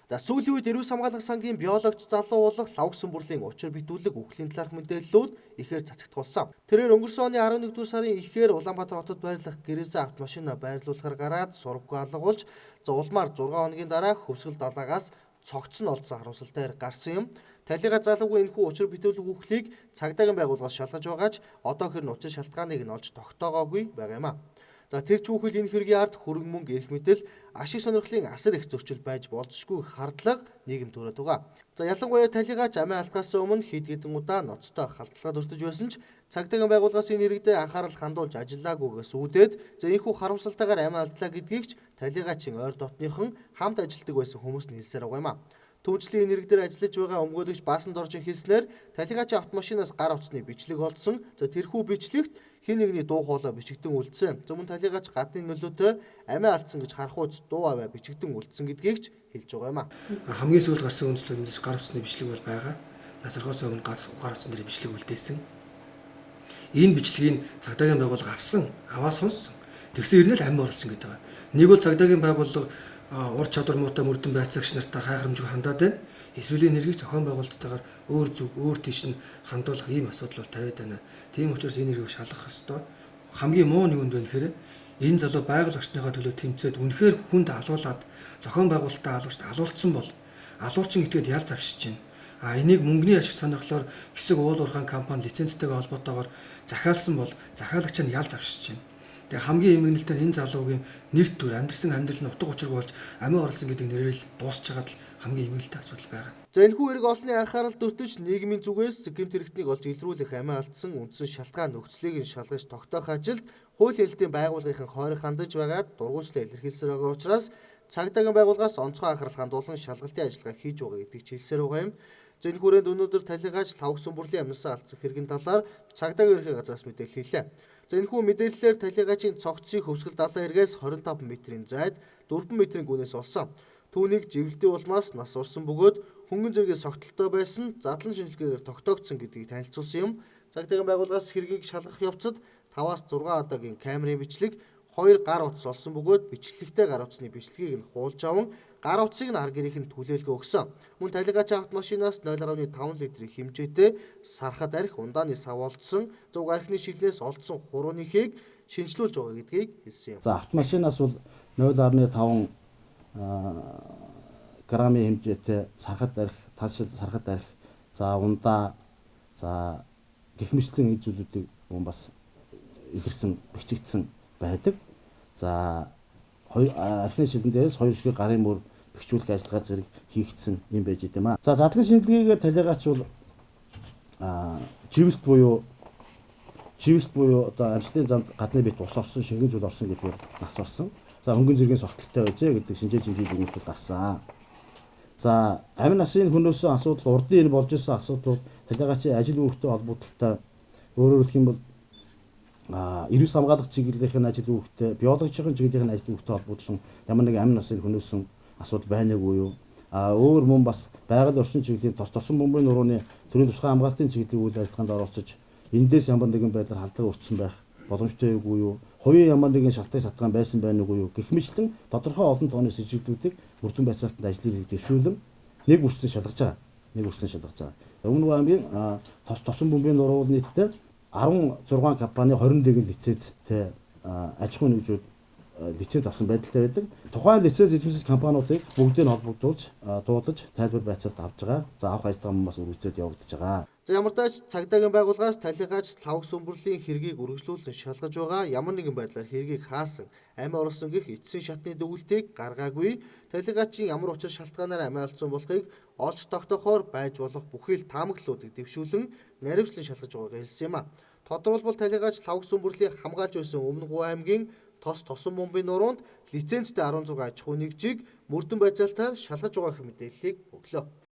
За сүүлийн үед эрүүл хамгаалах сангийн биологч залуу болох Лхагва Сумбүрлийн учир битүүлэг үхлийн талаарх мэдээллүүд ихээр цацагдсан. Тэрээр өнгөрсөн оны 11-р сарын ихээр Улаанбаатар хотод байрлах гэрээсээ автомашина байрлуулахаар гараад сурвгүй алгуулж, за улмаар 6 хоногийн дараа хөвсгөл далаагаас цогц нь олдсон харамсалтайгаар гарсан юм. Талига залуугийн энэхүү учир битүүлэг үхлийг цагдаагийн байгууллагаас шалгаж байгаа ч одоо хэр нь учир шалтгааныг нь олж тогтоогоогүй байгаа юм а. За тэр ч үхэл энэ хэргийн ард хөрөнгө мөнгө эрх мэдэл ашиг сонирхлын асар их зөрчил байж болзошгүй хардлага нийгэм төрөөд байгаа. За ялангуяа талигаач амиа алдахаас өмнө хэд хэдэн удаа ноцтой халдлагад өртөж байсан ч цагдаагийн байгууллагаас энэ хэрэгтээ анхаарал хандуулж ажиллаагүйгээс үүдээд за энэхүү харамсалтайгаар амиа алдлаа гэдгийг ч талигаачийн ойр дотныхон хамт ажилладаг байсан хүмүүс нь хэлсээр байгаа юм а. Түүнчлэн энэ хэрэг дээр ажиллаж байгаа өмгөөлөгч Баасан Доржийн хэлснээр талигачийн автомашинаас гар утасны бичлэг олдсон. За тэрхүү бичлэгт хэн нэгний дуу хоолой бичигдэн үлдсэн. За мөн талигач гадны нөлөөтэй амиа алдсан гэж харахуйц дуу аваа бичигдэн үлдсэн гэдгийг ч хэлж байгаа юм а. Хамгийн сүүлд гарсан үндэслэл мэдээж гар утасны бичлэг бол байгаа. Нас орхоос өмнө гар утсан дээр бичлэг үлдээсэн. Энэ бичлэгийг цагдаагийн байгууллага авсан, аваа сонссон. Тэгсэн ирнэ л амиа оруулсан гэдэг байгаа. Нэг бол цагдаагийн байгууллага ур чадвар муутай мөрдөн байцаагч нартай хайхрамжгүй хандаад байна. Эсвэл энэ хэргийг зохион байгуулалттайгаар өөр зүг, өөр тийш нь хандуулах ийм асуудал бол тавиад байна. Тийм учраас энэ хэргийг шалгах ёстой. Хамгийн муу нь юунд вэ гэхээр энэ залуу байгаль орчныхоо төлөө тэмцээд үнэхээр хүнд алуулаад зохион байгуулалтаа алуурч алуулсан бол алуурчин итгээд ял завшиж байна. А энийг мөнгөний ашиг сонирхлоор хэсэг уул уурхайн компани лицензтэйгээ холбоотойгоор захиалсан бол захиалагч нь ял завшиж байна. Тэгээ хамгийн эмгэнэлтэй нь энэ залуугийн нэр төр амьдрсан амьдрал нь утга учиргүй болж амиа оруулсан гэдэг нэрээр л дуусч байгаа л хамгийн эмгэнэлтэй асуудал байгаа. За энэхүү хэрэг олонний анхаарал дөртөж нийгмийн зүгээс гэмт хэрэгтнийг олж илрүүлэх амиа алдсан үндсэн шалтгаан нөхцөлийг нь шалгаж тогтоох ажилд хууль хэлтийн байгууллагын хойрог хандаж байгаад дургуйчлаа илэрхийлсээр байгаа учраас цагдаагийн байгууллагаас онцгой анхаарал хандуулан шалгалтын ажиллагаа хийж байгаа гэдгийг ч хэлсээр байгаа юм. За энэ хүрээнд өнөөдөр талигаач Лхагва Сумбүрлийн амнасаа алдсан хэргийн талаар цагдаагийн ерөнхий газраас мэдээлэл хийлээ. За энэхүү мэдээллээр талигачийн цогцсыг хөвсгөл далайн эргээс 25 метрийн зайд 4 метрийн гүнээс олсон. Түүнийг живэлтийн улмаас нас орсон бөгөөд хөнгөн зэргийн согтолтой байсан задлан шинжилгээгээр тогтоогдсон гэдгийг танилцуулсан юм. Цагдаагийн байгууллагаас хэргийг шалгах явцад 5-аас 6 удаагийн камерын бичлэг, 2 гар утас олсон бөгөөд бичлэгтэй гар утасны бичлэгийг нь хуулж аван гар утсыг нь ар гэрийнх нь түлээлгээ өгсөн. Мөн талигачийн автомашинаас 0.5 литрийн хэмжээтэй сархад арх ундааны сав олдсон, зуг архины шилнээс олдсон хурууныхыг шинжилүүлж байгаа гэдгийг хэлсэн юм. За автомашинаас бол 0.5 грамын хэмжээтэй сархад арх, талшил сархад арх, за ундаа, за гэх мэтлэн зүйлүүдийг мөн бас илэрсэн, бичигдсэн байдаг. За архины шилэн дээрээс хоёр ширхэг гарын мөр бэхжүүлэх ажиллагаа зэрэг хийгдсэн юм байж идэм аа. За задлан шинжилгээгээр талигач бол живэлт буюу одоо амьсгалын замд гадны бит ус орсон, шингэн зүйл орсон гэдгээр нас орсон. За хөнгөн зэргийн согтолтой байжээ гэдэг шинжээ чимжийн дүгнэлт гарсан. За амин насын хөнөөсөн асуудал, урдын энэ болж исэн асуудал талигачийн ажил үүрэгтэй холбогдлолтой, өөрөөр хэлэх юм бол эрүүл хамгаалах чиглэлийн ажил үүрэгтэй, биологийн чиглэлийн ажил үүрэгтэй холбогдлон ямар нэгэн амин насын хөнөөсөн асуудал байна уу юу? Өөр мөн бас байгаль орчин чиглэлийн тос тосон бөмбөгийн нурууны төрийн тусгай хамгаалтын чиглэлийн үйл ажиллагаанд оролцож эндээс ямар нэгэн байдлаар халдлага өртсөн байх боломжтой үгүй юу? Хувийн ямар нэгэн шалтгаан сатгаан байсан байна уу юу? Гэх мэтлэн тодорхой олон тооны сэжиглүүдийг мөрдөн байцаалтанд ажлыг дэвшүүлэн нэг үрсэн шалгаж байгаа. Нэг үрсэн шалгаж байгаа. Өмнө аймгийн тос тосон бөмбөгийн нуруу нийтдээ 16 компани 21 лицензтэй аж ахуйн нэгжүүд лиценз авсан байдалтай байдаг. Тухайн лиценз эзэмшигч компаниудыг бүгдийг нь холбогдуулж, дуудаж тайлбар байцаалт авч байгаа. За авах ажиллагаа бас үргэлжлээд явагдаж байгаа. За ямар ч цагдаагийн байгууллагаас талигаач Лхагва Сумбүрлийн хэргийг үргэлжлүүлэн шалгаж байгаа. Ямар нэгэн байдлаар хэргийг хаасан, амиа оруулсан гэх эцсийн шатны дүгнэлтийг гаргаагүй. Талигачийн ямар учир шалтгаанаар амиа алдсан болохыг олж тогтоохоор байж болох бүхий л таамаглалуудыг дэвшүүлэн наривчлан шалгаж байгааг хэлсэн юм а. Тодорхойлбол талигаач Лхагва Сумбүрлийн хамгаалж байсан Өмнө Говь аймгийн тос тосон бомбын нуруунд лицензтэй 16 аж ахуйн нэгжийг мөрдөн байцаалтаар шалгаж байгаа гэх мэдээллийг өглөө.